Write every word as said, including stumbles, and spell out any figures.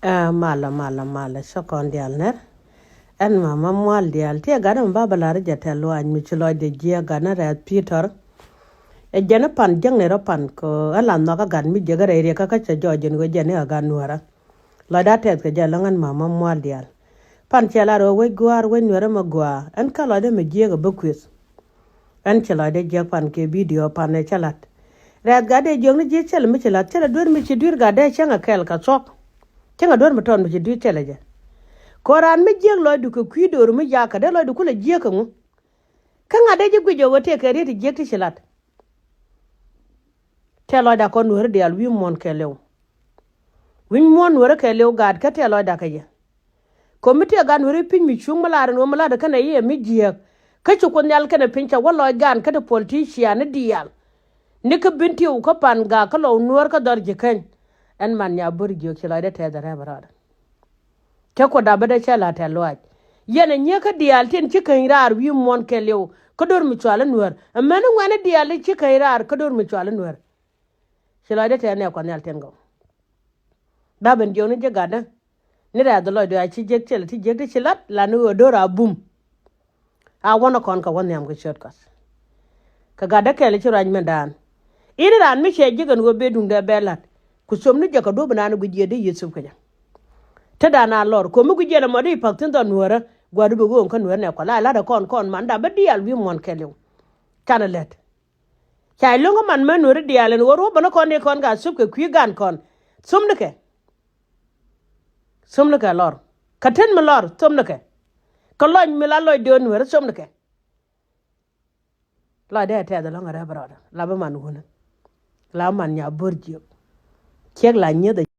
Ɛ malä malä malä cä kɔn diaal nɛr. Ɛn mama mual diaal tiɛ gat ɛmɛ ba bä lar jɛ tɛl luany mi ci lɔcdɛ jiɛ gat ni rɛth Pitor. Ɛ jɛn pan jäŋ ni rɔ pan kɛ ɛ la nhɔkä gat mi jiɛ kä rɛy riɛkä kä cɛ jɔɔc jɛn wee jɛn ni ɛ gat nuäärä. Lɔcdä tɛth kɛ jɛ lɔŋ ɛn mama mual diaal. Pan cɛ lar wec gua̱a̱r wec nuäärä mɛ gua̱a̱ ɛn kä lɔcdä mɛ jiɛ kɛ bä kueth. Ɛn ci lɔcdɛ jiäk pan kɛ bidio pan ɛ cä la̱t. Rɛth gatdɛ jiök ni ji̱ cɛl mi ci la̱t cɛl ɛ duer mi ci duer gatdɛ cäŋ ɛ kɛl kɛ thuɔ̱k. Cäŋ ɛ duer mi tɔt mi ci duer cɛl ɛ jɛ. Kɛ raan mi jiäk lɔcdu kɛ kui̱ do̱r mi yakä dee lɔcdu kulɛ jiäk kɛ ŋu. Kä ŋa̱t dee ji̱ guic ɛ ɣöö tëëkɛ riet ti jiäk ti ci la̱t. Tɛ̈ lɔcda kɔn nuääri diaal wi̱i̱ muɔ̱ɔ̱n kɛɛliw. Wi̱i̱ muɔ̱ɔ̱n nuääri kɛɛliw gaat kä tɛ̈ lɔcda kɛ yɛ. Kɔmiti ɛ gat nuääri piny mi cuŋ mi lar ɛn ɣöö mi lat ɛ kɛnɛ yɛ mi jiääk. Kä ci Kuoth Nhial kɛnɛ piny cɛ wä lɔc gan kä ti politician ni diaal. Ni kä bin tiw kä pan gak kä lɔw nuäär kä dhɔr ji̱ käny. Ɛn man nya bör jiök ci lɔcdɛ tɛth ɛ rɛp ɛ rɔɔdɛ. Cä Kuoth dap bä dee cɛ la̱t tɛ̈th luaac. Yɛn ɛ nyieekä diaal tin ci käny raar wi̱i̱ muɔ̱ɔ̱n kɛɛliw kä do̱r mi cual i̱ nuäär. Ɛmɛn i̱ ŋuɛ̈ni diaal i̱ ci käny raar kä do̱r mi cual i̱ nuäär. Ci lɔcdä tɛ̈th nɛ Kuɔth Nhial tin gɔw. Dap ɛn jiök ni ji̱ gatdä. Ni rɛ̈th lɔcdu a ci jiäk cɛl ti jiäk ti ci la̱t la ni ɣöö do̱r a bum. A wänä kɔn kɛ wä nhiam kɛ ciöt Kuɔth. Kɛ gatdä kɛl ci ruac mɛn daan. I̱ ni raan mi cɛ jiäk ɛn ɣöö ben duŋdɛ bɛ la̱t. Ku com ni jɛ kɛ duɔ̱p naan guic yɛ dee Yecu kɛ jɛ. Te daan a lɔr ko̱mi guic yɛn ɛmɔ dee i̱ pa̱k thi̱n dhɔn nuäärä. Gua̱a̱r i̱ bi ɣööŋ kä nuäär nɛ Kuɔth la la̱t ɛ kɔn kɔn man dap bä diaal wi̱i̱ muɔ̱ɔ̱n kɛɛliw. Canɛ lät. Ca i̱ lo̱ŋ kä man män nuääri diaal ɛn ɣöö ruɔ̱p bä ni kɔn dee kɔn ka thop kɛ kui̱ gan kɔn. Thop ni kɛ. Thop ni kɛ lɔr. Kä ten mi lɔr thop ni kɛ. Kä lɔc mi la lɔc dee nuääri thop ni kɛ. Lɔcdɛ tɛth ɛlɔ̱ŋ ɛ rɛp rɔɔdɛ la bä man wunä. La bä man nya bör jiök. Ciek la nyieth ɛ